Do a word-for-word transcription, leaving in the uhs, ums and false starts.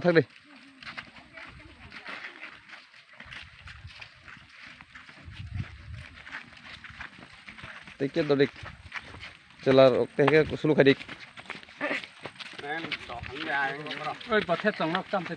Thak di. Tei ke dodik. Chelar ok tei ke sulu khai dik. Oi, pathet tong nok tam.